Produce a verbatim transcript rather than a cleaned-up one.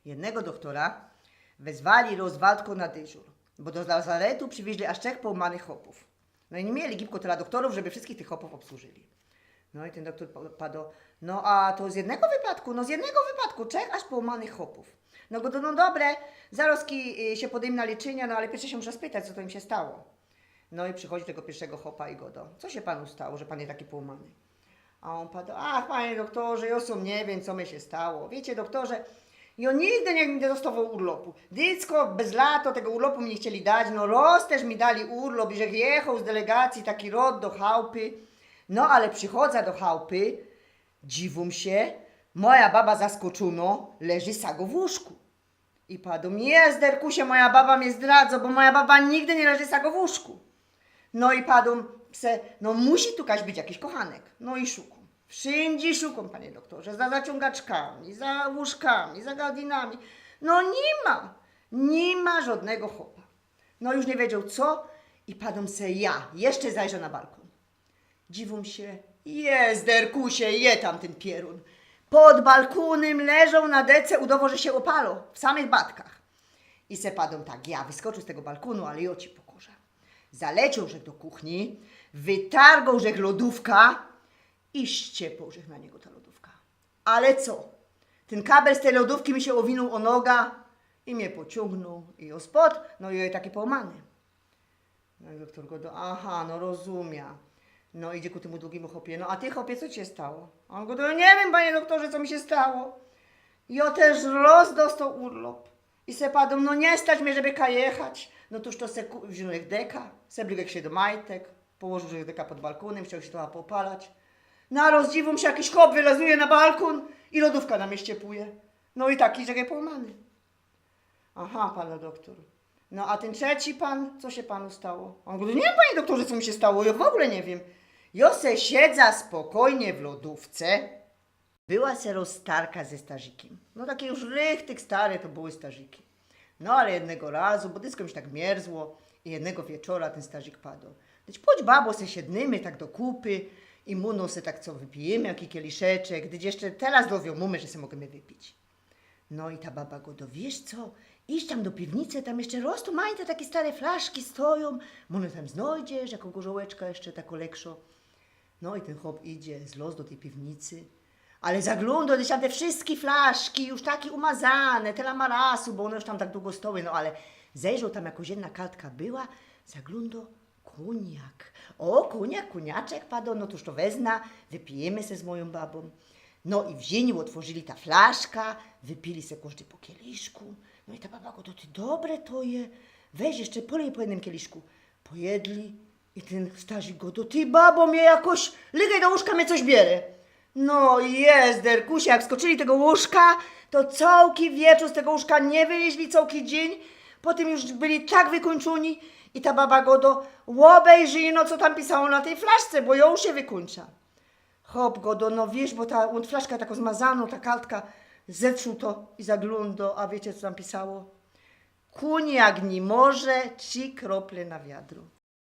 Jednego dochtora wezwali roz Waldko na dyżur, bo do lazaretu przywiyźli aż trzech połōmanych chopōw. No i niy mieli gibko tyla dochtorōw, żeby wszyskich tych chopōw ôbsłużyli. No i tyn doktor pa- pado: „No a to z jednego wypadku?” „No z jednego wypadku, trzech aż połōmanych chopōw.” No godo: „No dobre, zarozki y, sie podejmã na leczynie, no ale piyrsze sie musza spytać, co to im sie stało.” No i przichodzi do tego piyrszego chopa i godo: „Co sie panu stało, że pan je taki połōmany?” A ôn pado: „Ach, panie doktorze, jo sōm niy wiym, co mi sie stało. Wiycie, doktorze, jo nigdy niy, niy dostowoł urlopu. Dycko bez lato tego urlopu mi niy chcieli dać, no roz tyż mi dali urlop i żech jechoł z delegacyje taki rod do chałpy. No ale przichodza do chałpy, dziwōm sie, moja baba zaskoczōno leży sago w łōżku.” I padōm: „Jezderkusie, moja baba mie zdradzo, bo moja baba nigdy niy leży sago w łōżku.” No i padōm se: „No musi tu kaś być jakiś kochanek.” No i szukōm. Wszyndzie szukōm, panie doktorze, za zaciōngaczkami, za łōżkami, za gardinami. No niy ma, niy ma żodnego chopa. No już niy wiedzioł co i padōm se: „Ja jeszcze zajrzã na balkōn.” Dziwōm sie, jezderkusie, je tam tyn pierōn. Pod balkōnym leżoł na dece, udowoł, że sie ôpalo, w samych batkach. I se padōm tak: „Ja wyskoczył z tego balkōnu, ale jo ci pokorzã.” Zalecionł żech do kuchnie, wytargoł żech lodōwka i ściepoł żech na niego ta lodōwka. Ale co? Tyn kabel z tyj lodōwki mi sie ôwinōł ô noga i mie pociōngnoł i jo spod, no i jo je taki połōmany. No i doktor godo: „Aha, no rozumia.” No idzie ku tymu drugimu chopie: „No a ty, chopie, co ci sie stało?” A ôn godo: „Niy wiym, panie doktorze, co mi sie stało. Jo tyż roz dostoł urlop i se padōm, no niy stać mie, żeby kaj jechać. No tōż to se ku- wziōnł żech deka, seblōł żech sie do majtek, położył żech deka pod balkōnym, chcioł sie trocha poopalać. No a roz dziwōm sie, jakiś chop wylazuje na balkōn i lodōwka na mie ściepuje. No i taki żech je połōmany.” „Aha, panie doktor. No a tyn trzeci pan, co sie panu stało?” A ôn godo: „Niy wiym, panie doktorze, co mi sie stało, jo w ogōle niy wiym. Jo se siedza spokojnie w lodōwce.” Była se roz starka ze starzikym. No takie już richtig stare to były starziki. No ale jednego razu, bo dycko mi sie tak mierzło, i jednego wieczora tyn starzik pado: „Dyć podź, babo, se siednymy tak do kupy i muno se tak co wypijymy, jaki kieliszeczek, dyć jeszcze teroz zdrowiŏ mōmy, że se możymy wypić.” No i ta baba godo: „Wiysz co, idź tam do piwnice, tam jeszcze roz tu majte takie stare flaszki stojōm, może tam znojdziesz jako gorzołeczka jeszcze tako lekszo.” No i tyn chop idzie, zloz do tyj piwnicy, ale zaglōndo, dyć tam te wszyjske flaszki już takie umazane, tela marasu, bo ône już tam tak dugo stoły, no ale zejrzoł tam, jakoś jedna kaltka była, zaglōndo, kōniak. „Ô, kōniak, kōniaczek”, pado, „no tōż to weznã, wypijymy se z mojōm babōm.” No i wziyni, ôtworzyli ta flaszka, wypili se kożdy po kieliszku. No i ta baba godo: „Ty, dobre to je, weź jeszcze polij po jednym kieliszku.” Pojedli i tyn starzik godo: „Ty, babo, mie jakoś, lygej do łōżka, mie coś biere.” No jezderkusie, jak skoczyli tego łōżka, to cołki wieczōr z tego łōżka niy wylyźli, cołki dziyń. Potym już byli tak wykōńczōni i ta baba godo: „Ôbejrzyj no, co tam pisało na tyj flaszce, bo jo już sie wykōńczã.” Chop godo: „No wiysz, bo ta flaszka tako zmazano, ta kaltka”, zetrził to i zaglōndo, a wiycie, co tam pisało? „Kōniak niy może, trzi krople na wiadro.”